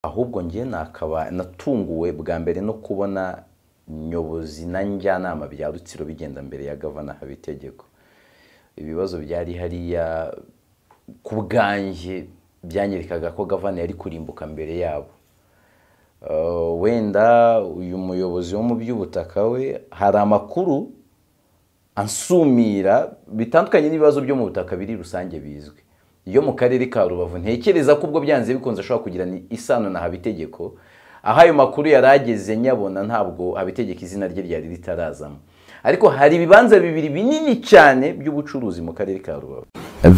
Ahubwo njye nakaba natunguwe bwa mbere no kubona nyobozi na njyanama bya Rutsiro bigenda mbere ya Gavana Habitegeko. Ibibazo byari hariya ku bwanjye byanyerekaga ko Gavana yari kurimbuka mbere yabo. Wenda uyu muyobozi wo mu by'ubutaka we hari amakuru ansumira bitandukanye n'ibibazo byo mu butaka biri rusange bizwi. Iyo mu karere ka Rubavu ntekereza ko ubwo byanze bikunze ashobora kugira isano na Habitegeko, aho ayo makuru yarageze nyabona ntabwo Habitegeko izina rye ryari ritarazamo. Ariko hari ibibanza bibiri binini cyane by'ubucuruzi mu karere ka Rubavu.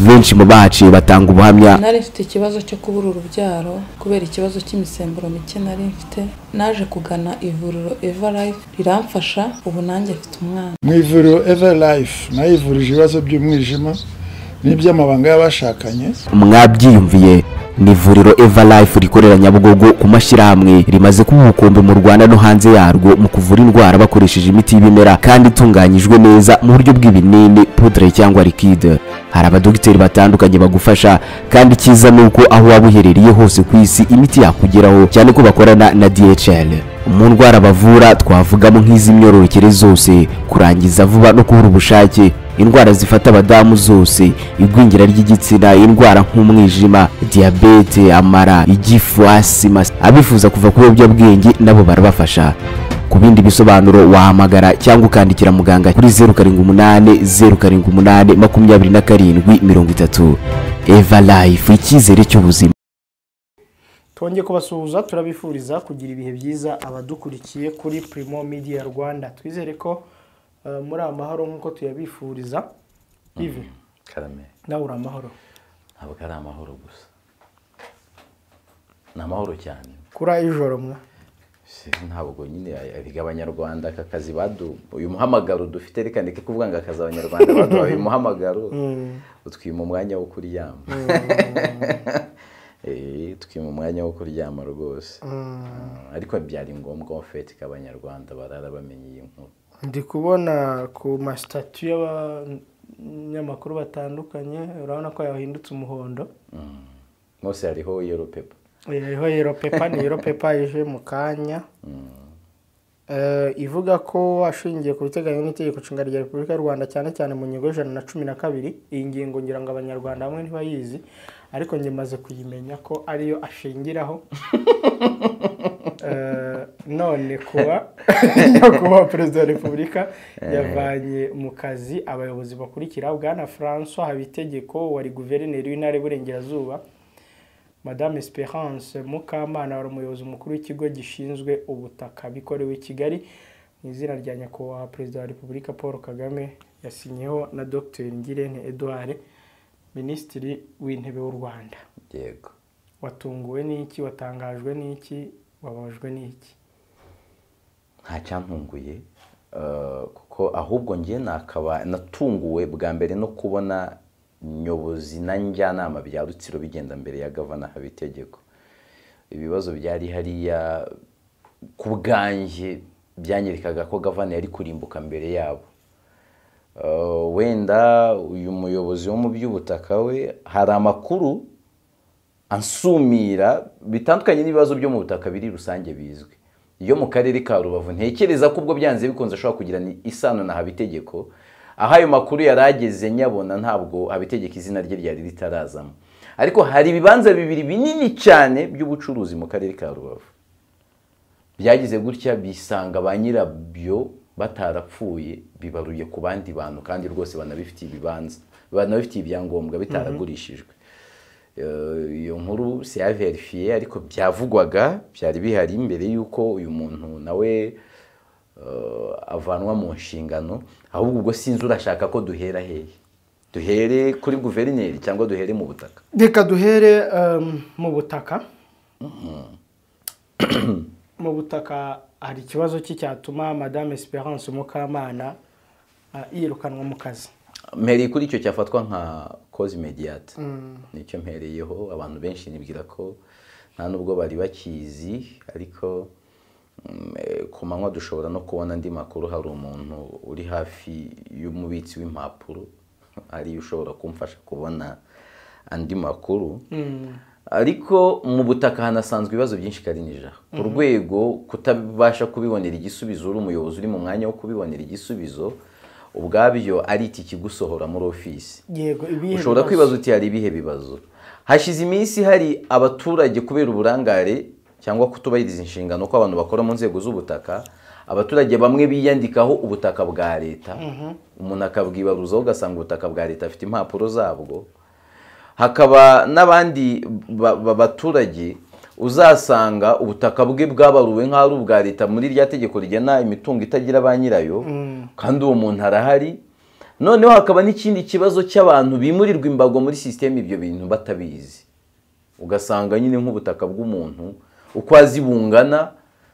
Benshi mu baciye batanga ubuhamya. Nari mfite ikibazo cyo kubura urubyaro kubera ikibazo cy'imisemburo mike nari mfite, naje kugana ivuriro Eva Life riramfasha, ubu nanjye mfite umwana. Mu ivuriro Eva Life nayivurije ibibazo by'umwijima n'iby'amabanga y'abashakanye. Mwabyiyumviye, ni ivuriro Eva Life rikorera Nyabugogo ku mashyirahamwe, rimaze kuba ubukombe mu Rwanda no hanze yarwo mu kuvura indwara bakoresheje imiti y'ibimera kandi itunganyijwe neza mu buryo bw'ibinini, poudre cyangwa liquide. Hari abadogiteri batandukanye bagufasha, kandi icyiza ni uko aho waba uherereye hose ku isi imiti yakugeraho, cyane ko bakorana na DHL. Mu ndwara bavura twavugamo nk'iz'imyororokere zose, kurangiza vuba no kubura ubushake, indwara zifata abadamu zose, igwingira ry'igitsina, indwara nk'umwijima, diyabete, amara, igifu, asima. Abifuza kuva ku biyobyabwenge nabo barabafasha. Ku bindi bisobanuro wahamagara cyangwa ukandikira muganga kuri 078 078 27 30. Eva Life, icyizere cy'ubuzima. Twongeye kubasuhuza, turabifuriza kugira ibihe byiza abadukurikiye kuri Primo Media Rwanda. Twizere ko muri amahoro nk'uko tuyabifuriza. Ivi Karame, nawe uri amahoro? Ntabwo ari amahoro gusa, ni amahoro cyane. Kuri ijoro mwa ntabwo nyine abiga abanyarwanda aka kazi badu uyu muhamagaro dufite, reka ndeke kuvuga ngo akazi abanyarwanda baduha uyu muhamagaro utwima umwanya wo kuryama. Twima umwanya wo kuryama rwose. Ariko byari ngombwa en fait ko abanyarwanda barara bamenye iyi nkuru. Ndi kubona ku masitatu y'abanyamakuru batandukanye, urabona ko yahindutse umuhondo. Mose hariho yellow paper. Hariho yellow paper, ni yellow paper ije mu kanya. Ivuga ko ashingiye ku biteganywa n'itegeko nshinga rya Repubulika y'u Rwanda, cyane cyane mu ngingo 112. Iyi ngingo ngira ngo abanyarwanda bamwe ntibayizi, ariko njye maze kuyimenya ko ariyo ashingiraho. None kuba nyakubahwa Perezida wa Repubulika yavanye mu kazi abayobozi bakurikira: Bwana François Habitegeko wari guverineri w'intara y'Iburengerazuba, Madame Esperance Mukamana wari umuyobozi mukuru w'ikigo gishinzwe ubutaka, bikorewe i Kigali mu izina rya nyakubahwa Perezida wa Repubulika Paul Kagame, yasinyeho na Dr Ngirente Edouard, Minisitiri w'Intebe w'u Rwanda. Yego. Watunguwe n'iki? Watangajwe n'iki? Wababajwe n'iki? Nta cyantunguye, kuko ahubwo njye nakaba natunguwe bwa mbere no kubona nyobozi na njyanama bya Rutsiro bigenda mbere ya Gavana Habitegeko. Ibibazo byari hariya ku bwanjye byanyerekaga ko Gavana yari kurimbuka mbere yabo. Wenda uyu muyobozi wo mu by'ubutaka we hari amakuru ansumira bitandukanye n'ibibazo byo mu butaka biri rusange bizwi. Iyo mu karere ka Rubavu ntekereza ko ubwo byanze bikunze ashobora kugira isano na Habitegeko, aho ayo makuru yarageze nyabona ntabwo Habitegeko izina rye ryari ritarazamo. Ariko hari ibibanza bibiri binini cyane by'ubucuruzi mu karere ka Rubavu byagize gutya bisanga ba nyirabyo batarapfuye, bibaruye ku bandi bantu kandi rwose banabifitiye ibibanza, banabifitiye ibyangombwa bitaragurishijwe. Iyo nkuru si yaverifiye, ariko byavugwaga byari bihari mbere y'uko uyu muntu nawe avanwa mu nshingano. Ahubwo ubwo sinzi urashaka ko duhera hehe? Duhere kuri guverineri cyangwa duhere mu butaka? Reka duhere mu butaka. Mu butaka hari ikibazo cyatuma Madame Esperance Mukamana yirukanwa mu kazi. Mpereye kuri icyo cyafatwa nka cause immédiate. Nicyo mpereyeho, abantu benshi nibwira ko nta nubwo bari bakizi, ariko ku manywa dushobora no kubona andi makuru. Hari umuntu uri hafi y'umubitsi w'impapuro ariyo ushobora kumfasha kubona andi makuru. Ariko mu butaka hanasanzwe ibibazo byinshi Karinija, ku rwego kutabasha kubibonera igisubizo uri umuyobozi uri mu mwanya wo kubibonera igisubizo ubwabyo ari iki kigusohora muri ofisi. Yego, ibihe ushobora kwibaza uti hari ibihe bibazo. Hashize iminsi hari abaturage kubera uburangare cyangwa kutubahiriza inshingano ko abantu bakora mu nzego z'ubutaka, abaturage bamwe biyandikaho ubutaka bwa leta, umuntu akabwibaruzaho ugasanga ubutaka bwa leta afite impapuro zabwo. Hakaba n'abandi baturage uzasanga ubutaka bwe bwabaruwe nk'aho ari ubwa leta muri rya tegeko rigena imitungo itagira ba nyirayo, kandi uwo muntu arahari. Noneho hakaba n'ikindi kibazo cy'abantu bimurirwa imbago muri sisiteme ibyo bintu batabizi, ugasanga nyine nk'ubutaka bw'umuntu uko azi bungana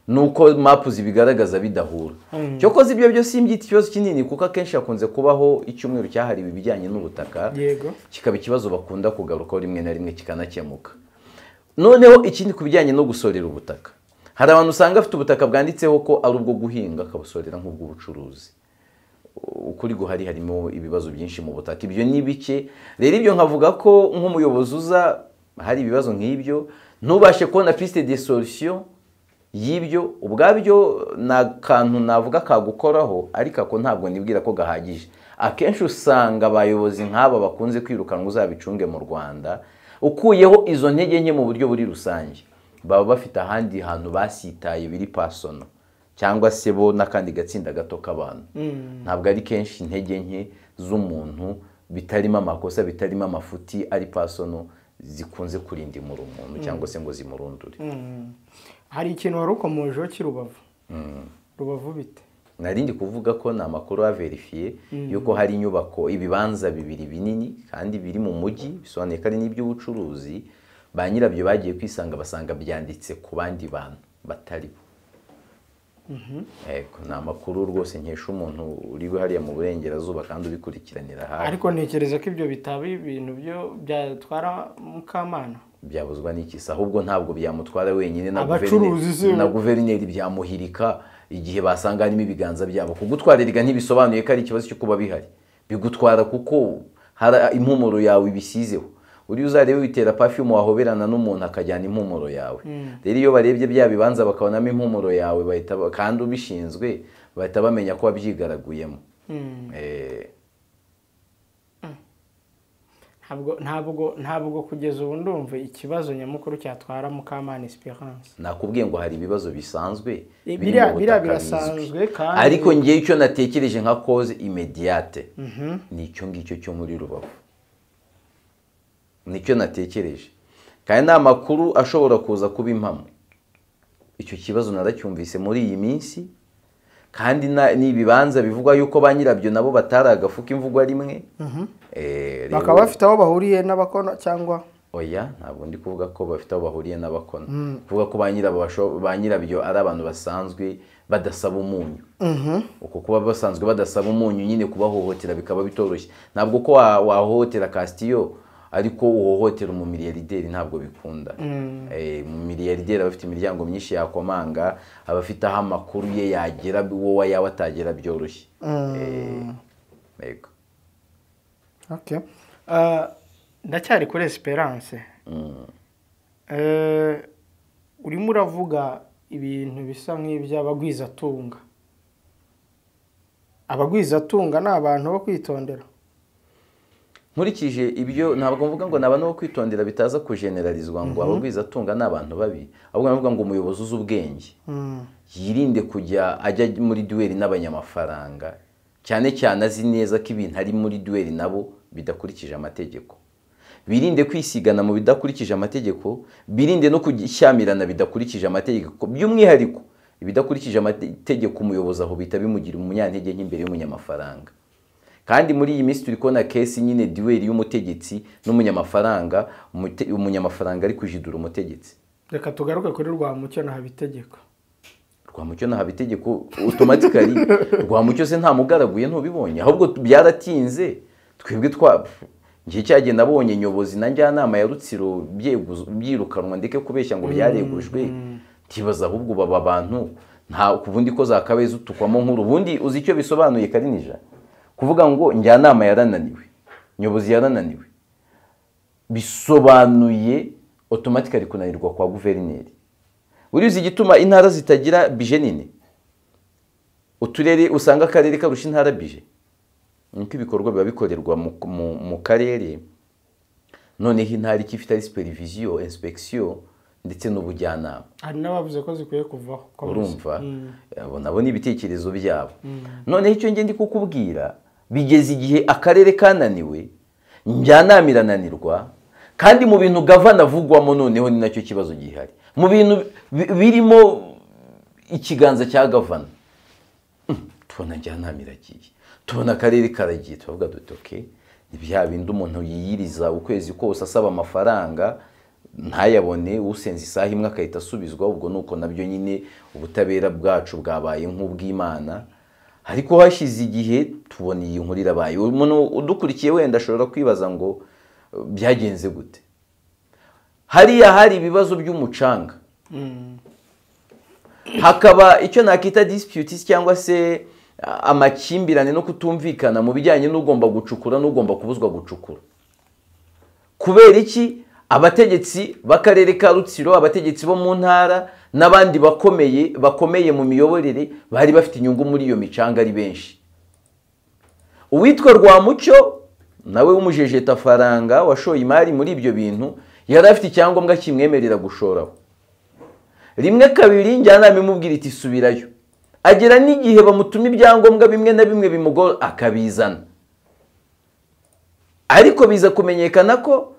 nuko mapu zibigaragaza bidahura. Cyokoze ibyo byo simbyita ikibazo kinini kuko akenshi hakunze kubaho icyumweru cyahariwe ibijyanye n'ubutaka, kikaba ikibazo bakunda kugarukaho rimwe na rimwe kikanakemuka. Noneho ikindi ku bijyanye no gusorera ubutaka, hari abantu usanga afite ubutaka bwanditseho ko ari ubwo guhinga akabusorera nk'ubw'ubucuruzi. Ukuri guhari harimo ibibazo byinshi mu butaka, ibyo ni bike. Rero ibyo nkavuga ko nk'umuyobozi uza hari ibibazo nk'ibyo ntubashe kubona piste de solution y'ibyo ubwabyo na kantu navuga kagukoraho, ariko ako ntabwo nibwira ko gahagije. Akenshi usanga abayobozi nk'aba bakunze kwirukanwa uzabicunge mu Rwanda, ukuyeho izo ntege nke mu buryo buri rusange, baba bafite ahandi hantu basitaye biri personal cyangwa se bo n'akandi gatsinda gato k'abantu. Ntabwo ari kenshi intege nke z'umuntu bitarimo amakosa bitarimo amafuti ari personal zikunze kurinda imura umuntu cyangwa se ngo zimurundure. Hari ikintu wari ukomojeho cy'Rubavu. Rubavu bite? Narindi kuvuga ko ni amakuru averifiye yuko hari inyubako ibibanza bibiri binini kandi biri mu mujyi, bisobanuye ko ari n'iby'ubucuruzi, ba nyirabyo bagiye kwisanga basanga byanditse ku bandi bantu batari bo. Ego, ni amakuru rwose nkesha umuntu uri hariya mu burengerazuba kandi ubikurikiranira hafi. Ariko ntekereza ko ibyo bitaba ibintu byo byatwara Mukamana. Byabuzwa n'iki se? Ahubwo ntabwo byamutwara wenyine, na guverineri byamuhirika igihe basanga harimo ibiganza byabo. Kugutwarirwa ntibisobanuye ko ari ikibazo cyo kuba bihari, bigutwara kuko hari impumuro yawe ibisizeho. Uri uzarebe witera perfume wahoberana n'umuntu akajyana impumuro yawe. Rero iyo barebye bya bibanza bakabonamo impumuro yawe bahita, kandi ubishinzwe bahita bamenya ko wabyigaraguyemo. Ntabwo kugeza ubu ndumva ikibazo nyamukuru cyatwara Mukamana Esperance. Nakubwiye ngo hari ibibazo bisanzwe biriya birasanzwe kandi, ariko ngiye icyo natekereje nka cause immediate ni icyo ngicyo cyo muri Rubavu, nicyo natekereje. Kandi nta makuru ashobora kuza kuba impamo. Icyo kibazo naracyumvise muri iyi minsi, kandi n'ibibanza bivugwa yuko ba nyirabyo nabo batari agafuka imvugwa rimwe. Bakaba bafite aho bahuriye n'abakono cyangwa? Oya, ntabwo ndi kuvuga ko bafite aho bahuriye n'abakono. Kuvuga ko ba nyirabyo ari abantu basanzwe badasaba umunyu. Uko kuba basanzwe badasaba umunyu nyine kubahohotera bikaba bitoroshye. Ntabwo ko wahohotera Castillo ariko uhohotera umumiliyarderi ntabwo bikunda. Umumiliyarderi aba afite imiryango myinshi yakomanga, aba afite aho amakuru ye yagera wowe yawe atagera byoroshye. Yego. Okay. Ndacyari kuri Esperance. Urimo uravuga ibintu bisa nk'iby'abagwizatunga. Abagwizatunga ni abantu bo kwitondera. Nkurikije ibyo ntabwo mvuga ngo naba no kwitondera bitaza kugeneralizwa ngo abagwizatunga ni abantu babi, ahubwo navuga ngo umuyobozi uzi ubwenge yirinde kujya ajya muri duel n'abanyamafaranga, cyane cyane azi neza ko ibintu ari muri duel nabo bidakurikije amategeko. Birinde kwisigana mu bidakurikije amategeko, birinde no kushyamirana bidakurikije amategeko, by'umwihariko ibidakurikije amategeko umuyobozi aho bita bimugira umunyantege nk'imbere y'umunyamafaranga. Kandi muri iyi minsi turi kubona case nyine duel y'umutegetsi n'umunyamafaranga, umunyamafaranga ari kujidura umutegetsi. Reka tugaruke kuri Rwamucyo na Habitegeko. Rwamucyo na Habitegeko automatically Rwamucyo se nta mugaraguye ntubibonye, ahubwo byaratinze. Twebwe twa ngiye cyagenda nabonye nyobozi na njyanama ya Rutsiro byirukanwa ndeke kubeshya ngo byaregujwe, ntibaza ahubwo baba abantu nta kubundi ko zakabeza utukwamo nkuru. Ubundi uzi icyo bisobanuye Karinija? Kuvuga ngo njyanama yarananiwe, nyobozi yarananiwe, bisobanuye Automatically kunanirwa kwa guverineri. Urizi igituma intara zitagira bije nini, uturere usanga akarere karusha intara bije, niko ibikorwa biba bikorerwa mu karere. Noneho intara ikifite ari supervision, inspection ndetse n'ubujyanama. Hari n'abavuze ko zikwiye kuvaho. Urumva abo nabo ni ibitekerezo byabo. Noneho icyo nge ndi kukubwira, bigeze igihe akarere kananiwe, njyanama irananirwa, kandi mu bintu gavana avugwamo noneho ni nacyo kibazo gihari. Mu bintu birimo ikiganza cya gavana, tubona njyanama iragiye, tubona akarere karagiye, tuvuga duti okay, ni bya bindi umuntu yiyiriza ukwezi kose asaba amafaranga ntayabone, usenze isaha imwe akahita asubizwa. Ubwo nuko nabyo nyine ubutabera bwacu bwabaye nk'ubw'Imana. Ariko hashize igihe tubona iyi nkuru irabaye. Umuntu udukurikiye wenda ashobora kwibaza ngo byagenze gute. Hariya hari ibibazo by'umucanga, hakaba icyo nakita disputes cyangwa se amakimbirane no kutumvikana mu bijyanye n'ugomba gucukura n'ugomba kubuzwa gucukura. Kubera iki? Abategetsi b'akarere ka Rutsiro, abategetsi bo mu ntara n'abandi bakomeye mu miyoborere bari bafite inyungu muri iyo micanga ari benshi. Uwitwa Rwamucyo nawe w'umujejeta faranga washoye imari muri ibyo bintu, yari afite icyangombwa kimwemerera gushoraho. Rimwe kabiri njyanama imubwira iti subirayo, agera n'igihe bamutuma ibyangombwa bimwe na bimwe bimugora akabizana. Ariko biza kumenyekana ko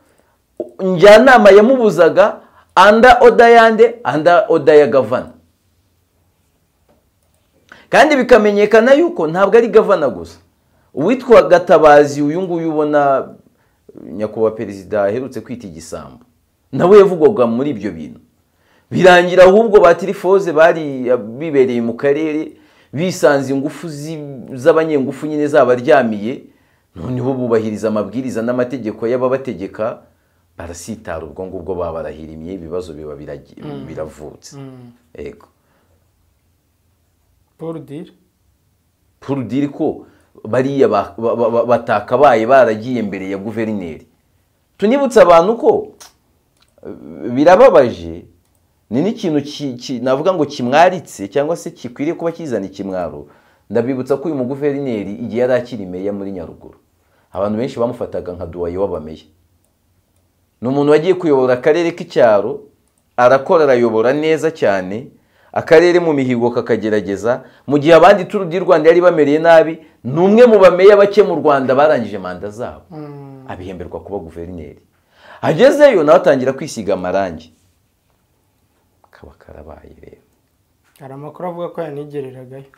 njyanama yamubuzaga anda oda yande, anda oda ya gavana. Kandi bikamenyekana yuko ntabwo ari gavana gusa. Uwitwa Gatabazi uyu nguyu ubona nyakubahwa perezida aherutse kwita igisambo, nawe yavugwaga muri ibyo bintu. Birangira ahubwo ba Tirifoze bari bibereye mu karere bisanze ingufu z'abanyengufu nyine zabaryamiye, noneho bubahiriza amabwiriza n'amategeko y'ababategeka, barasitara ubwo ngubwo babarahirimye, ibibazo biba biravutse. Yego. Pour dire ko bariya batakabaye baragiye mbere ya guverineri. Tunibutsa abantu ko birababaje, ni n'ikintu navuga ngo kimwaritse cyangwa se kikwiriye kuba kizana ikimwaro. Ndabibutsa ko uyu muguverineri igihe yari akiri meya muri Nyaruguru, abantu benshi bamufataga nka duwaye w'abameya. Ni umuntu wagiye kuyobora akarere k'icyaro, arakora arayobora neza cyane, akarere mu mihigo kakagerageza, mu gihe abandi Tour du Rwanda yari bamereye nabi. Ni umwe mu bameya bake mu Rwanda barangije manda zabo, abihemberwa kuba guverineri. Agezeyo nawe atangira kwisiga amarangi, kaba karabaye rero. Hari amakuru avuga ko yanigereragayo.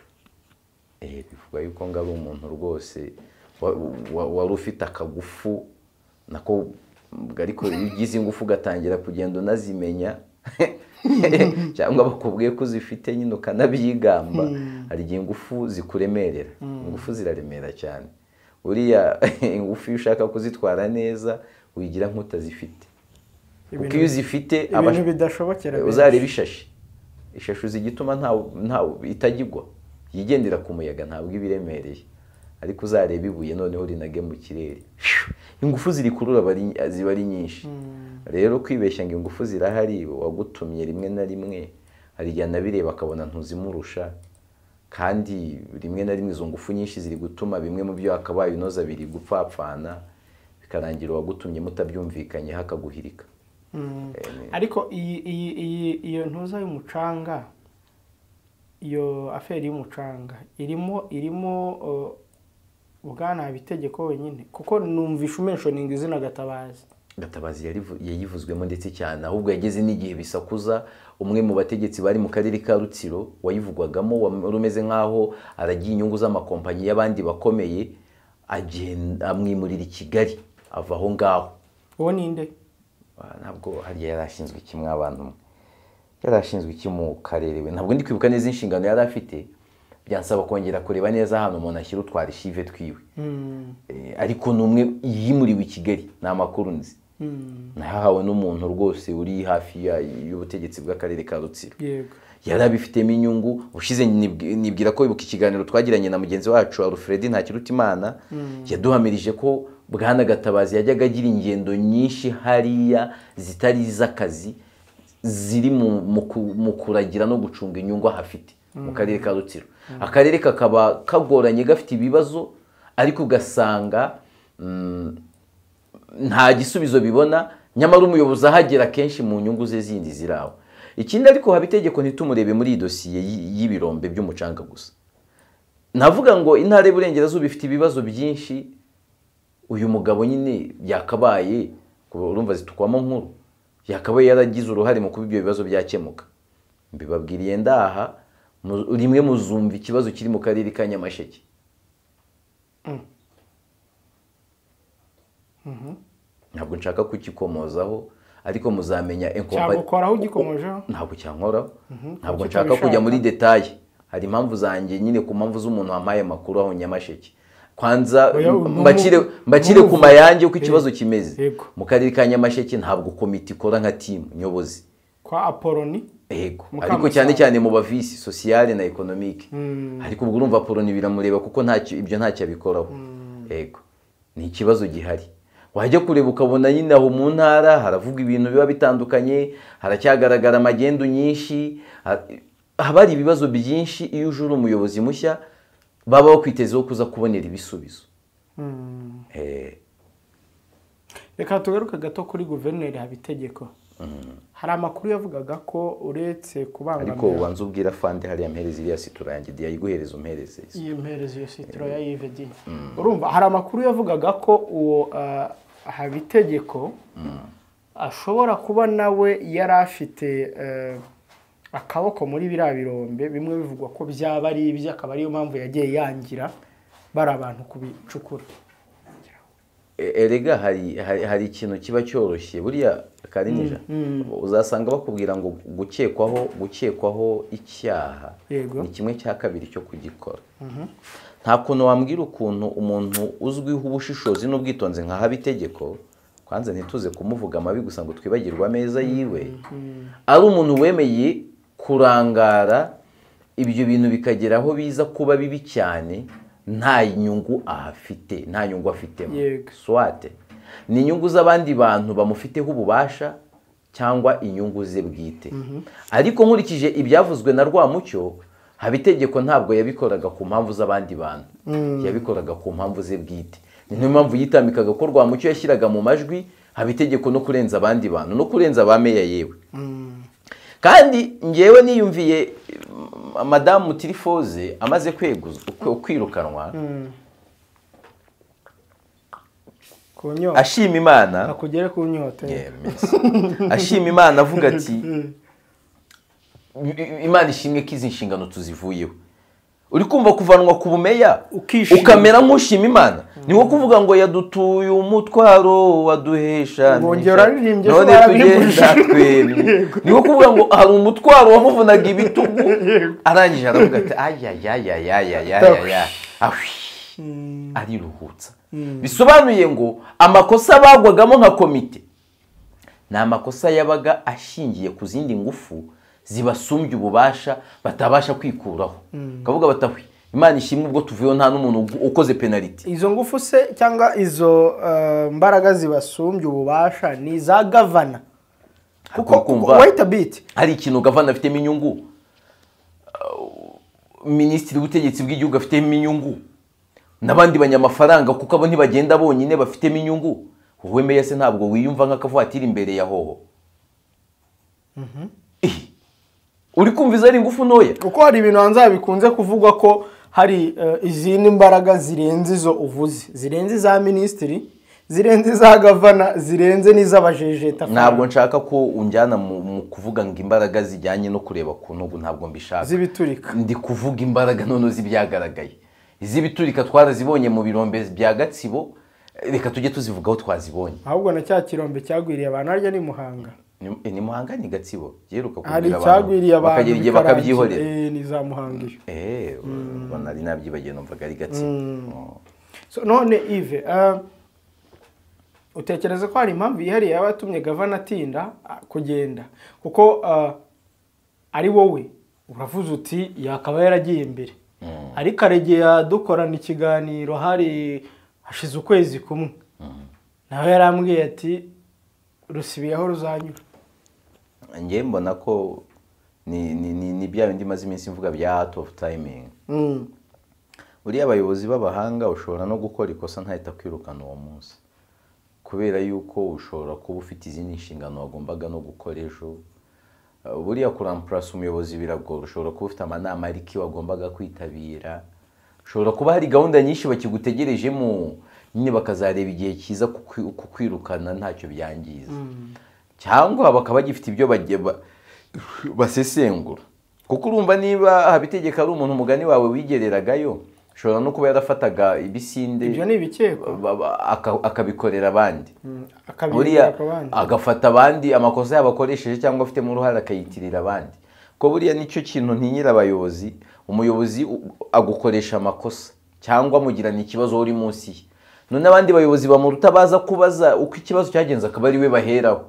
Bivuga yuko ngo ari umuntu rwose wari ufite akagufu nako, ariko iyo ugize ingufu ugatangira kugenda unazimenya cyangwa bakubwiye ko uzifite nyine ukanabyigamba, hari igihe ingufu zikuremerera. Ingufu ziraremera cyane. Uriya ingufu iyo ushaka kuzitwara neza wigira nk'utazifite, kuko iyo uzifite ibintu bidashobokera. Uzareba ishashi, ishashi zigituma nta itagigwa, yigendera ku muyaga ntabwo ibiremereye. Ariko uzareba ibuye noneho rinage mu kirere, ingufu zirikurura ziba ari nyinshi. Rero kwibeshya ngo ingufu zirahari wagutumye rimwe na rimwe hari igihe anabireba akabona ntuzimurusha, kandi rimwe na rimwe izo ngufu nyinshi ziri gutuma bimwe mu byo akabaye unoza biri gupfapfana, bikarangira uwagutumye mutabyumvikanye hakaguhirika. Ariko iyo ntuza y'umucanga, iyo aferi y'umucanga irimo Bwana Habitegeko wenyine, kuko numvisha umentioning izina Gatabazi. Gatabazi yayivuzwemo ndetse cyane, ahubwo yageze n'igihe bisakuza. Umwe mu bategetsi bari mu karere ka Rutsiro wayivugwagamo wari umeze nkaho aragiye inyungu z'amakompanyi y'abandi bakomeye, agenda amwimurira i Kigali ava aho ngaho. Uwo ninde? Ntabwo hariya yari ashinzwe kimwe abantu, yari ashinzwe iki mu karere we, ntabwo ndi kwibuka neza inshingano yari afite, byansaba kongera kureba neza ahantu umuntu ashyira utwara ishive twiwe. Ariko n'umwe yimuriwe i Kigali, ni amakuru nzi, nahawe n'umuntu rwose uri hafi y'ubutegetsi bw'akarere ka Rutsiro, yari abifitemo inyungu. Ushize nibwira ko ibuka ikiganiro twagiranye na mugenzi wacu Alfred Ntakirutimana, yaduhamirije ko Bwana Gatabazi yajyaga agira ingendo nyinshi hariya zitari iz'akazi, ziri mu kuragira no gucunga inyungu ahafite mu karere ka Rutsiro. Akarere kakaba kagoranye gafite ibibazo, ariko ugasanga nta gisubizo bibona, nyamara umuyobozi ahagera kenshi mu nyungu ze zindi ziraho. Ikindi ariko Habitegeko ntitumurebe muri iyi dosiye y'ibirombe by'umucanga gusa. Navuga ngo intara y'Iburengerazuba ifite ibibazo byinshi, uyu mugabo nyine yakabaye, urumva zitukwamo nkuru, yakabaye yaragize uruhare mu kuba ibyo bibazo byakemuka. Mbibabwiriye ndaha, rimwe muzumva ikibazo kiri mu karere ka Nyamasheke. Ntabwo nshaka kukikomozaho, ariko muzamenya cyagukoraho ugikomojeho. Ntabwo cyankoraho, ntabwo nshaka kujya muri detail. Hari impamvu zanjye nyine, ku mpamvu z'umuntu wampaye amakuru aho Nyamasheke. Kwanza mbakire ku mayange uko ikibazo kimeze. Mu karere ka Nyamasheke ntabwo komite ikora nka team nyobozi kwa Apoloni. Yego, ariko cyane cyane mu bavisi sociale na economique. Ariko ubwo urumva Apoloni biramureba kuko ntacyo ibyo ntacyo abikoraho. Yego, ni ikibazo gihari. Wajya kureba ukabona nyine aho mu ntara haravuga ibintu biba bitandukanye, haracyagaragara amagendu nyinshi, haba hari ibibazo byinshi. Iyo uje uri umuyobozi mushya baba bakwitezeho kuza kubonera ibisubizo. Reka tugaruke gato kuri Guverineri Habitegeko. Hari amakuru yavugaga ko uretse kubangamira, ariko ubanza ubwira fande hariya mpereza iriya situra yanjye yayiguhereza umpereze. Iyi mpereza iyo situra ya Yves D. Urumva hari amakuru yavugaga ko uwo Habitegeko ashobora kuba nawe yari afite akaboko muri biriya birombe, bimwe bivugwa ko byaba ari ibye, akaba ariyo mpamvu yagiye yangira bari abantu kubicukura. Erega hari ikintu kiba cyoroshye buriya Karinija, uzasanga bakubwira ngo gukekwaho icyaha ni kimwe cya kabiri cyo kugikora. Nta kuntu wambwira ukuntu umuntu uzwiho ubushishozi n'ubwitonzi nka Habitegeko, kwanza ntituze kumuvuga amabi gusa ngo twibagirwe ameza yiwe, ari umuntu wemeye kurangara ibyo bintu bikagera aho biza kuba bibi cyane, nta nyungu ahafite, nta nyungu afitemo. Swate ni inyungu z'abandi bantu bamufiteho ububasha cyangwa inyungu ze bwite. Ariko nkurikije ibyavuzwe na Rwamucyo, Habitegeko ntabwo yabikoraga ku mpamvu z'abandi bantu, yabikoraga ku mpamvu ze bwite. Niyo mpamvu yitambikaga ko Rwamucyo yashyiraga mu majwi Habitegeko no kurenza abandi bantu, no kurenza ba meya yewe. Kandi ngewe niyumviye Madamu Tirifoze amaze kweguzwa kwirukanwa, ashima Imana, akugere ku nyota. Ashima Imana avuga ati Imana ishimwe ko izi nshingano tuzivuyeho. Uri kumva kuvanwa ku bumeya ukamera nk'ushima Imana, ni nko kuvuga ngo yadutuye umutwaro waduhesha none tugenda twemye. Ni nko kuvuga ngo hari umutwaro wamuvunaga ibitugu, arangije aravuga ati ayayayayayaya, ariruhutsa. Bisobanuye ngo amakosa bagwagamo nka komite ni amakosa yabaga ashingiye ku zindi ngufu zibasumbye ububasha batabasha kwikuraho. Kavuga batahwi Imana ishimwe ubwo tuvuyeho nta n'umuntu ukoze penalty. Izo ngufu se cyangwa izo mbaraga zibasumbye ububasha ni za gavana? Kuko wait a bit, hari ikintu gavana afitemo inyungu, minisitiri w'ubutegetsi bw'igihugu afitemo inyungu, n'abandi banyamafaranga kuko abo ntibagenda bonyine bafitemo inyungu. Wowe meya se ntabwo wiyumva nk'akavatiri imbere ya hoho? Uri kumva ari ingufu ntoya? Kuko hari ibintu hanze bikunze kuvugwa ko hari izindi mbaraga zirenze izo uvuze, zirenze za minisitiri, zirenze za gavana, zirenze n'iz'abajejeta. Ntabwo nshaka ko unjyana mu kuvuga ngo imbaraga zijyanye no kureba ku ntugu, ntabwo mbishaka. Z'ibiturika. Ndi kuvuga imbaraga none z'ibyagaragaye. Iz'ibiturika twarazibonye mu birombe bya Gatsibo, reka tujye tuzivugaho twazibonye. Ahubwo na cya kirombe cyagwiriye abantu harya ni Muhanga. Ni Muhanga ni Gatsibo, giheruka kubwira abantu bakagera igihe bakabyihorera. Ni za Muhanga iyo. Nari nabyibagiye numvaga ari Gatsibo. So none Yves, utekereza ko hari impamvu yihariye yabatumye gavana atinda kugenda? Kuko ari wowe uravuze uti yakaba yaragiye imbere, ariko aregeye dukorana ikiganiro hari hashize ukwezi kumwe, Nawe yarambwiye ati rusibiyeho ruzanyura. Njye mbona ko ni bya bindi maze iminsi mvuga bya out of timing. Uriya abayobozi b'abahanga ushobora no gukora ikosa ntahita kwirukana uwo munsi, kubera yuko ushobora kuba ufite izindi nshingano wagombaga no gukora ejo. Buriya kuramplasa umuyobozi biragora, ushobora kuba ufite amanama ariko wagombaga kwitabira, ushobora kuba hari gahunda nyinshi bakigutegerejemo nyine bakazareba igihe cyiza kukwirukana ntacyo byangiza, cyangwa bakaba bagifite ibyo basesengura. Kuko urumva niba Habitegeko ari umuntu umugani wawe wigereragayo, ushobora no kuba yarafataga ibisinde, ibyo ni ibikekwa, akabikorera abandi, buriya agafata abandi amakosa yabo akoresheje cyangwa afitemo uruhare akayitirira abandi. Ko buriya nicyo kintu ntinyira abayobozi, umuyobozi agukoresha amakosa cyangwa amugirana ikibazo uri munsi ye, none abandi bayobozi bamuruta baza kubaza uko ikibazo cyagenze akaba ari we baheraho.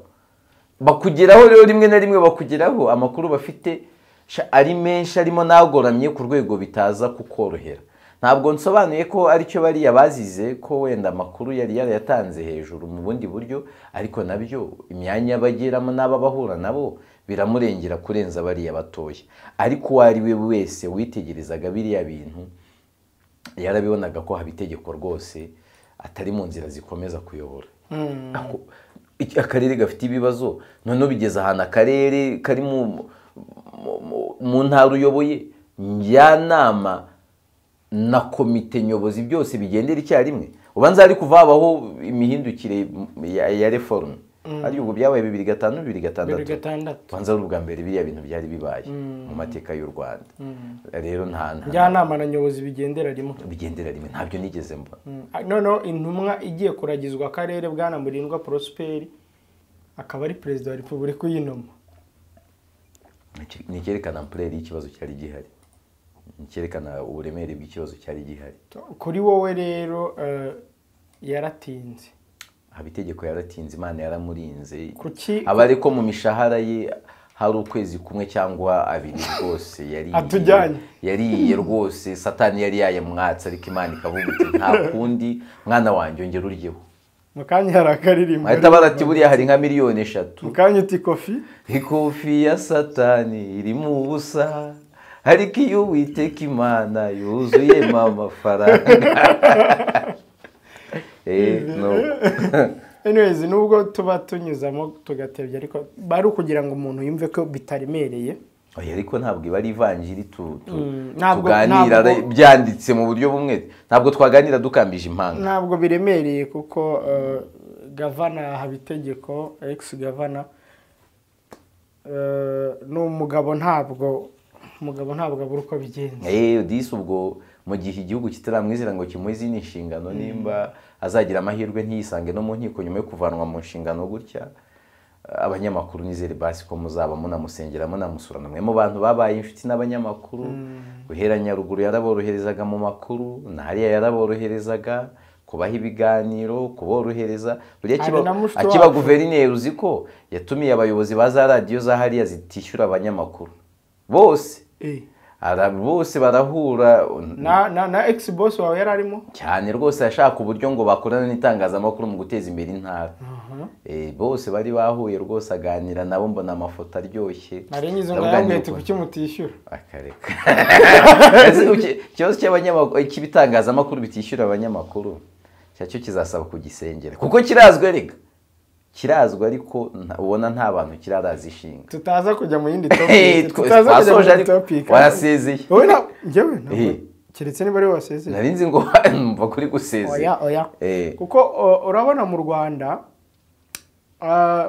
Bakugeraho rero rimwe na rimwe bakugeraho amakuru bafite ari menshi arimo nagoramye ku rwego bitaza kukorohera. Ntabwo nsobanuye ko aricyo bariya bazize, ko wenda amakuru yari yarayatanze hejuru mu bundi buryo, ariko nabyo imyanya bageramo n'aba bahura nabo biramurengera kurenza bariya batoya. Ariko uwo ari we wese witegerezaga biriya bintu yarabibonaga ko Habitegeko rwose atari mu nzira zikomeza kuyobora. Akarere gafite ibibazo, noneho bigeze ahantu akarere kari mu ntara uyoboye, njyanama na komite nyobozi byose bigendera icyarimwe. Ubanza ari kuva habaho imihindukire ya reforme, ari ubwo byabaye 2005 2006, ubanza ari ubwa mbere biriya bintu byari bibaye mu mateka y'u Rwanda. Rero nta njyanama na nyobozi bigendera rimwe, ntabyo nigeze mbona. Noneho intumwa igiye kuragizwa akarere bwana Murindwa Prosper akaba ari perezida wa Repubulika y'inoma, ni cyerekana ampleur y'ikibazo cyari gihari, cyerekana uburemere bw'ikibazo cyari gihari. Kuri wowe rero yaratinze, Habitegeko yaratinze, Imana yaramurinze. Aba ariko mu mishahara ye hari ukwezi kumwe cyangwa abiri rwose yariye rwose, Satani yari yayamwatse, ariko Imana ikavuga iti nta kundi mwana wanjye ongera uryeho. Mukanya hari akaririmbo ahita barati buriya hari nka miliyoni 3. Mukanya uti kofi, ikofi ya Satani iri mu busa, ariko iyo Uwiteka Imana yuzuyemo amafaranga. No. Anyways, nubwo tuba tunyuzamo tugatebya, ariko bari ukugira ngo umuntu yumve ko bitaremereye. Oya, ariko ntabwo iba ari ivanjiri tuganira byanditse mu buryo bumwe, ntabwo twaganira dukambije impanga, ntabwo biremereye kuko gavana Habitegeko, ex gavana, n'umugabo ntabwo abura uko abigenza. Disi ubwo mu gihe igihugu kitaramwizera ngo kimuhe izindi nshingano, nimba azagira amahirwe ntiyisange no mu nkiko nyuma yo kuvanwa mu nshingano gutya, abanyamakuru nizere basi ko muzaba munamusengera munamusura. Namwe mu bantu babaye inshuti n'abanyamakuru, guhera Nyaruguru yaraboroherezaga mu makuru, na hariya yaraboroherezaga kubaha ibiganiro, kuborohereza. Buriya akiba guverineri uzi ko yatumiye abayobozi ba za radiyo za hariya zitishyura abanyamakuru bose, bose barahura. Na ex boss wawe yari arimo cyane rwose, yashaka uburyo ngo bakorana n'itangazamakuru mu guteza imbere intara. Bose bari bahuye rwose, aganira nabo, mbona amafoto aryoshye. Nari ngize ngo yambwete kuki mutishyura, akareka. Ikibazo cy'abanyamakuru cy'ibitangazamakuru bitishyura abanyamakuru cyo kizasaba kugisengera, kuko kirazwi, erega kirazwi, ariko ubona nta bantu kiraraza ishinga. Tutaza kujya mu yindi topic, tutaza kujya mu yindi topic. Warasezeye wowe? Na njyewe ntabwo, keretse niba ari wasezeye. Nari nzi ngo mva kuri gusezeye. Oya, kuko urabona mu Rwanda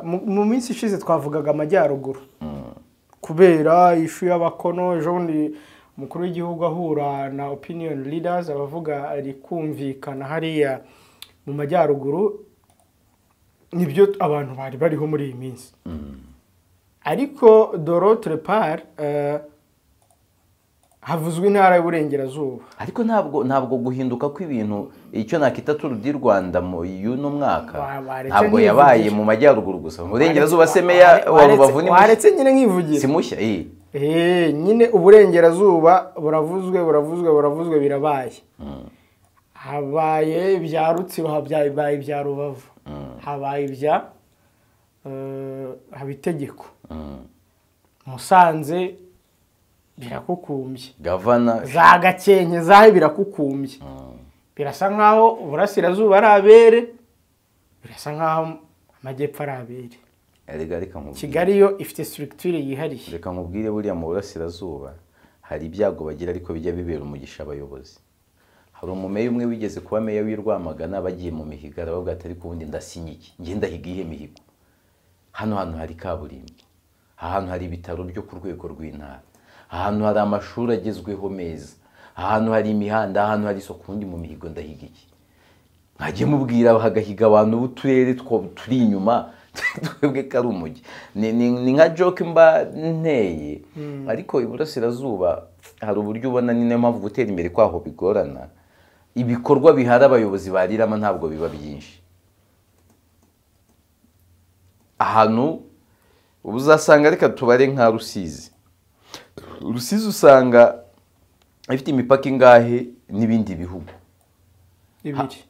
mu minsi ishize twavugaga amajyaruguru kubera ishu y'abakono. Ejo bundi umukuru w'igihugu ahura na opinion leaders, abavuga ari kumvikana hariya mu majyaruguru, nibyo abantu bari bariho muri iyi minsi. Ariko d'autre part havuzwe intara y'Uburengerazuba. Ariko ntabwo guhinduka kw'ibintu, icyo nakita Tour du Rwanda mu y'uno mwaka, ntabwo yabaye mu majyaruguru gusa, mu Burengerazuba se meya wa Rubavu ni waretse nyine nkivugira si mushya. Nyine Uburengerazuba buravuzwe birabaye, habaye ibya Rutsiro, habyaye ibya Rubavu. Habaye ibya Habitegeko. Musanze birakukumbye. Gavana za Gakenke zahe birakukumbye. Birasa nkaho uburasirazuba ari abere, birasa nkaho amajyepfo ari abere. Kigali yo ifite structure yihariye. Reka nkubwire, buriya mu burasirazuba hari ibyago bagira ariko bijya bibera umugisha abayobozi. Hari umumeya umwe wigeze kuba meya w'i Rwamagana, bagiye mu mihigo aravuga ati ariko ubundi ndasinye iki, njye ndahiga iyihe mihigo? Hano hantu hari kaburimbo, ahantu hari ibitaro byo ku rwego rw'intara, ahantu hari amashuri agezweho meza, ahantu hari imihanda, ahantu hari isoko, ubundi mu mihigo ndahiga iki? Nkajye mubwira hagahiga abantu b'uturere turi inyuma, twebwe ko ari umujyi. Ni nka joke mba nteye, ariko iburasirazuba hari uburyo ubona, ni nayo mpamvu gutera imbere kwaho bigorana. Ibikorwa bihari abayobozi bariramo ntabwo biba byinshi. Ahantu uzasanga, reka tubare nka Rusizi. Rusizi usanga ifite imipaka ingahe n'ibindi bihugu? Ibiri.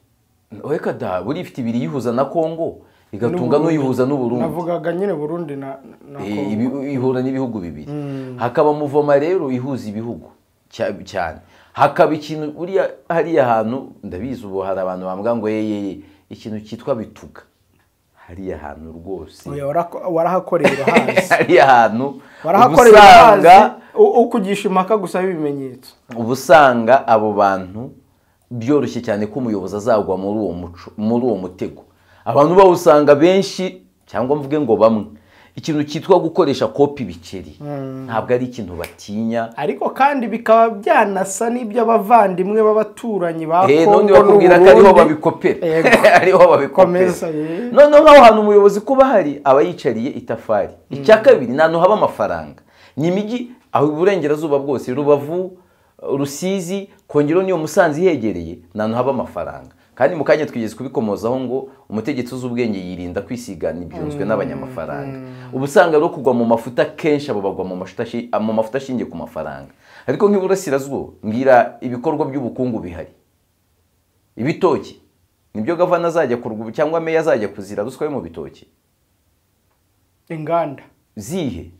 Reka da, buri ifite ibiri yihuza na Kongo, igatunga n'uyihuza n'Uburundi. Navugaga nyine Burundi na Kongo. Ihura n'ibihugu bibiri. Hakaba Muvoma rero ihuza ibihugu cyane. Hakaba ikintu buriya hariya hantu ndabizi ubu hari abantu bambwa ngo yeye ikintu cyitwa Bituga. Hariya hantu rwose. Warahakorera hazi. Hariya hantu warahakorera hazi, ukugisha impaka gusa ibimenyetso. Ubusanga abo bantu byoroshye cyane ko umuyobozi azagwa muri uwo muco, muri uwo mutego. Abantu bawusanga benshi cyangwa mvuge ngo bamwe, ikintu cyitwa gukoresha kopi bikeri ntabwo ari ikintu batinya, ariko kandi bikaba byanasa n'ibyo abavandimwe b'abaturanyi ba Kongo n'undi bakubwira ko ariho babikopera, ariho babikopera. Noneho nk'aho hantu umuyobozi kuba hari aba yicariye itafari. Icya kabiri, nta hantu haba amafaranga, ni imijyi aho iburengerazuba bwose, Rubavu, Rusizi, kongera niyo Musanze ihegereye, nta hantu haba amafaranga. Kandi mu kanya twigeze kubikomozaho ngo umutegetsi uzi ubwenge yirinda kwisigana ibyunzwe n'abanyamafaranga. Ubu usanga rero kugwa mu mafuta kenshi, abo bagwa mu mafuta ashingiye ku mafaranga. Ariko nk'iburasirazuba mbwira ibikorwa by'ubukungu bihari. Ibitoki nibyo gavana azajya kurwa cyangwa meya azajya kuzira ruswa yo mu bitoki. Inganda zihe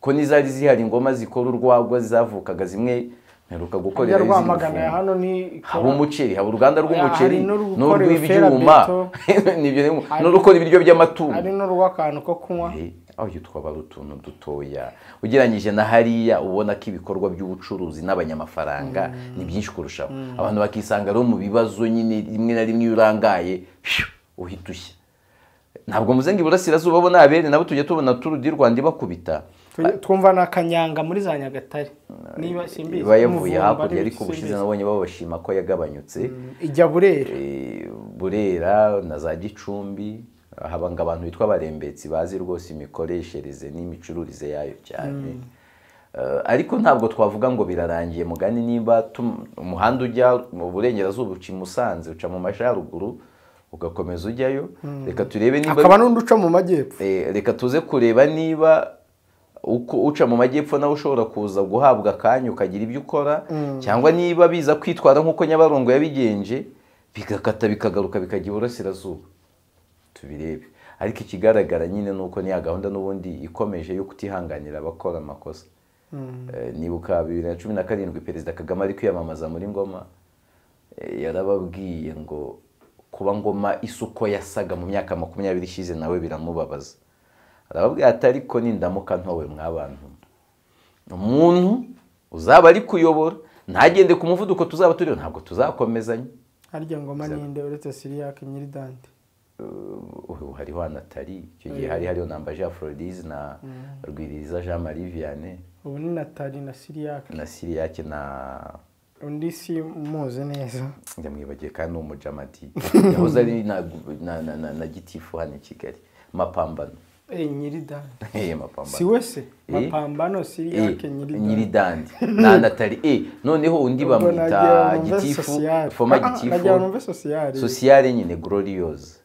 ko nizari zihari, ingoma zikora urwagwa zavukaga zimwe mperuka gukorera Rwamagana hano ni haba umuceri, haba uruganda rw'umuceri n'urw'ibyuma, n'urukora ibiryo by'amatungo, hari n'urw'akantu ko kunywa. Aho twaba ari utuntu dutoya ugereranyije na hariya, ubona ko ibikorwa by'ubucuruzi n'abanyamafaranga ni byinshi kurushaho. Abantu bakisanga rero mu bibazo nyine, rimwe na rimwe iyo urangaye uhita ushya. Ntabwo muze ngo iburasirazuba bo n'abere nabo tujya tubona Tour du Rwanda ibakubita. Twumva na Kanyanga muri za Nyagatare niba simbizi bayavuye hakurya, ariko ubushize nabonye babashima ko yagabanyutse. Ijya Burera, Burera na za Gicumbi habanga abantu bitwa abarembetsi bazi rwose imikoreshereze n'imicururize yayo cyane. Ariko ntabwo twavuga ngo birarangiye mugani, niba umuhanda ujya mu burengerazuba uca i Musanze, uca mu majyaruguru ugakomeza ujyayo. Reka turebe niba akaba n'undi uca mu majyepfo. Reka tuze kureba niba uko uca mu majyepfo nawe ushobora kuza guhabwa akanya ukagira ibyo ukora, cyangwa niba biza kwitwara nk'uko Nyabarongo yabigenje bigakata bikagaruka bikajya iburasirazuba, tubirebe. Ariko ikigaragara nyine nuko ni ya gahunda n'ubundi ikomeje yo kutihanganira abakora amakosa. Nibuka 2017 Perezida Kagame ari kwiyamamaza muri Ngoma, yarababwiye ngo kuba Ngoma isuko yasaga mu myaka 20 ishize nawe biramubabaza. Arababwira ati ariko nindamuka ntowe mwabantu, umuntu uzaba ari kuyobora ntagende ku muvuduko tuzaba turiho, ntabwo tuzakomezanya. Harya Ngoma ninde uretse Siriake Nyiridante? Hariho Nathalie, icyo gihe hari hariho Nambaje Aphrodise na Rwiriza Jean Marie Vianney. Ubu ni Nathalie na Siriake. Na Siriake na undi si muzi neza, ndamwibagiye kandi ni umujamadi yahoze ari na gitifu hano i Kigali, Mapambano. Nyiridandi. Mapambano. Si wese Mapambano Siriake Nyiridandi na Nathalie. Noneho undi bamwita gitifu, foma gitifu sociale nyine Gloriose.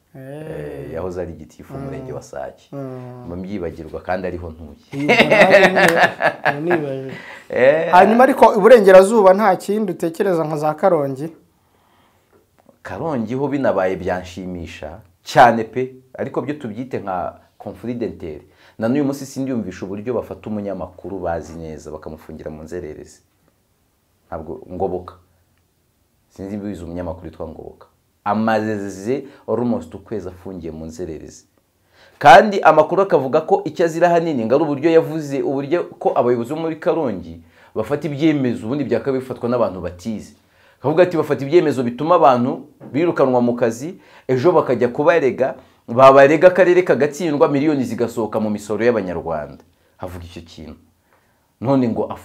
Yahoze ari gitifu umurenge wa Sake. Mbyibagirwa kandi ariho ntuye. Hanyuma ariko iburengerazuba nta kindi utekereza nka za Karongi? Karongi ho binabaye byanshimisha. cyane pe, ariko byo tubyite nka confidentiel. Na n'uyu munsi sindiyumvisha uburyo bafata umunyamakuru bazi neza bakamufungira mu nzererezi. Ntabwo Ngoboka, sinzi mbizi umunyamakuru witwa Ngoboka, amaze almost ukwezi afungiye mu nzererezi, kandi amakuru akavuga ko icyo azira ahanini ngo ari uburyo yavuze uburyo ko abayobozi bo muri Karongi bafata ibyemezo ubundi byakabaye bifatwa n'abantu batize. Akavuga ati bafata ibyemezo bituma abantu birukanwa mu kazi, ejo bakajya kubarega, babarega akarere kagatsindwa, miliyoni zigasohoka mu misoro y'Abanyarwanda. Havuga icyo kintu none ngo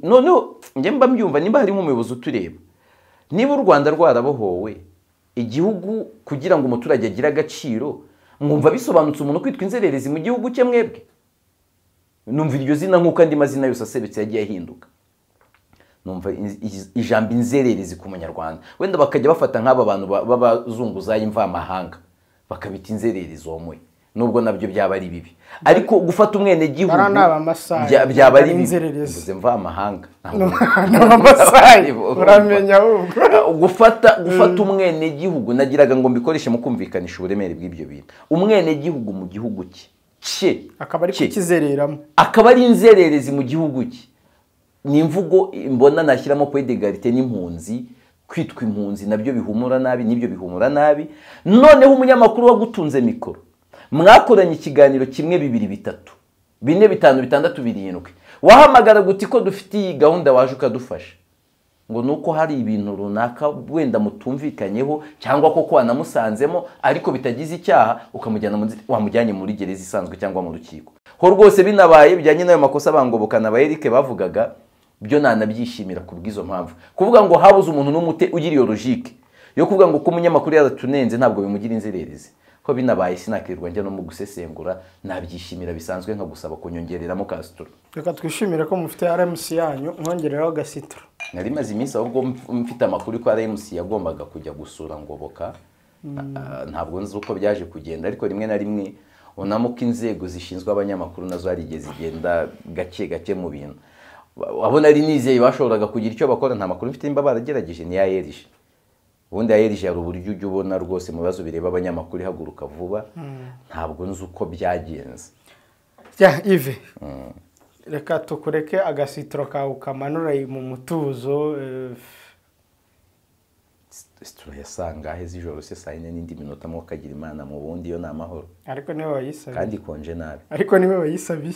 noneho njye mba mbyumva, nimba hari nk'umuyobozi utureba, niba u Rwanda rwarabohowe igihugu kugira ngo umuturage agire agaciro, mwumva bisobanutse umuntu kwitwa inzererezi mu gihugu cye mwebwe? Numva iryo zina nk'uko andi mazina yose asebetse yagiye ahinduka. Numva ijambo inzererezi ku munyarwanda, wenda bakajya bafata nk'aba bantu b'abazunguzayi mvamahanga bakabita inzererezi omoye, nubwo nabyo byaba ari bibi, ariko gufata umwene gihugu byaba ari bibi. Mvuze mvamahanga uramenya ahubwo gufata umwene gihugu, nagiraga ngo mbikoreshe mu kumvikanisha uburemere bw'ibyo bintu. Umwene gihugu mu gihugu cye akaba ari kukizereramo, akaba ari inzererezi mu gihugu cye. Ni imvugo mbona nashyiramo point d'égalité n'impunzi, kwitwa impunzi nabyo bihumura nabi, nibyo bihumura nabi. Noneho umunyamakuru wagutunze mikoro, mwakoranye ikiganiro kimwe, 2, 3, 4, 5, 6, 7, wahamagara guti ko dufite iyi gahunda waje ukadufasha, ngo nuko hari ibintu runaka wenda mutumvikanyeho cyangwa koko wanamusanzemo ariko bitagize icyaha, ukamujyana wamujyanye muri gereza isanzwe cyangwa mu rukiko. Ho rwose binabaye bijyanye n'ayo makosa Bangoboka na Eric bavugaga, byo nanabyishimira kubw'izo mpamvu. Kuvuga ngo habuze umuntu n'umute ugira iyo logique yo kuvuga ngo ko umunyamakuru yaratunenze ntabwo bimugira inzererezi, ko binabaye sinakirirwa njya no mu gusesengura, nabyishimira bisanzwe nka gusaba kunyongereramo Castro. Reka twishimire ko mufite RMC yanyu, mwongereraho gasitro. Nari maze iminsi ahubwo mfite amakuru ko RMC yagombaga kujya gusura Ngoboka, ntabwo nzi uko byaje kugenda, ariko rimwe na rimwe unamo ko inzego zishinzwe abanyamakuru nazo hari igihe zigenda gake gake mu bintu. Abo nari nizeye bashoboraga kugira icyo bakora, nta makuru mfite nimba baragerageje, ni ARG. Ubundi ARG hari uburyo ujya ubona rwose mu bibazo bireba abanyamakuru ihaguruka vuba, ntabwo nzi uko byagenze. Ya Yves, reka tukureke agasitro kawe ukamanura mu mutuzo. Sitro yasangahe z'ijoro se saa 4 n'indi minota mwo kagira Imana mu bundi yo namahoro. Ariko niwe wayisabiye. Kandi konje nabi. Ariko niwe wayisabiye.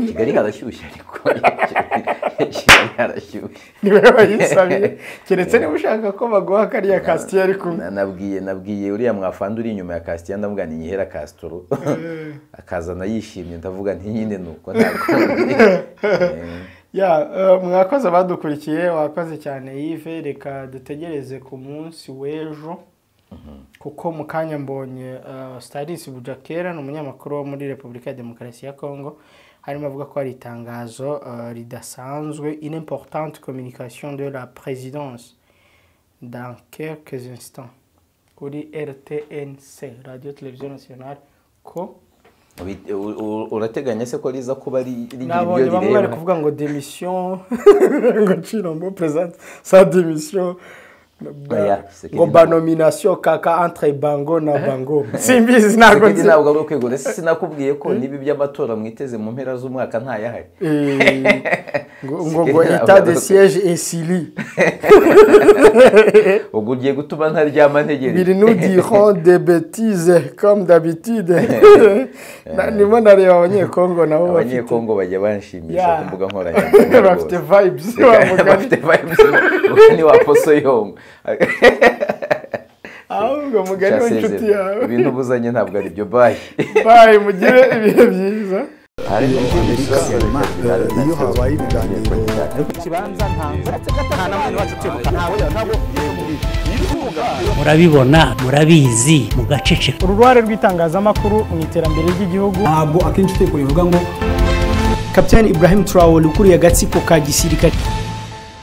Kigali harashyushye ariko. Kigali harashyushye. Niwe wayisabiye. Keretse niba ushaka ko baguha kariya Castro ariko. Nabwiye uriya mwafanda uri inyuma ya Castro, ndavuga ni nyihera Castro. Akazana yishimye, ndavuga nti nyine nuko ntabwo. Ya mwakoze abadukurikiye, wakoze cyane Yves, reka dutegereze ku munsi w'ejo kuko mu kanya mbonye Staris Bujakera ni umunyamakuru wo muri Repubulika ya Demokarasi ya Kongo, harimo avuga ko ari itangazo ridasanzwe, une importante communication de la présidence dans quelques instants kuri RTNC, Radio Télévision Nationale. Ko urateganya se ko riza kuba rigira ibyo rireba? Bamwe bari kuvuga ngo démission, ngo Chilombo présente sa démission, ngo ba nomination kaka entre Bango na Bango. Simbizi ntabwo nzi, ntabwo ari ukwego. Sinakubwiye ko niba iby'amatora mwiteze mu mpera z'umwaka ntayahari. Ngo état de siège et sili. Ubwo ugiye gutuma ntaryama ntegereje. Ils nous diront des bêtises comme d'habitude. Ndimo nareba abanyekongo nabo bafite. Abanyekongo bajya banshimisha ku mbuga nkoranyambaga. Bafite vibes. Bafite vibes. Ni wa poso yongo. Ahubwo mugani w'inshuti yawe. Ibintu buzanye ntabwo ari byo. Bye. Bye, mugire ibihe byiza. Iyo habaye ibiganiro murabibona, murabizi, mugaceceka. Uruhare rw'itangazamakuru mu iterambere ry'igihugu. Ntabwo akenshi utekura ivuga ngo Captain Ibrahim Traoré ukuriye agatsiko ka gisirikare.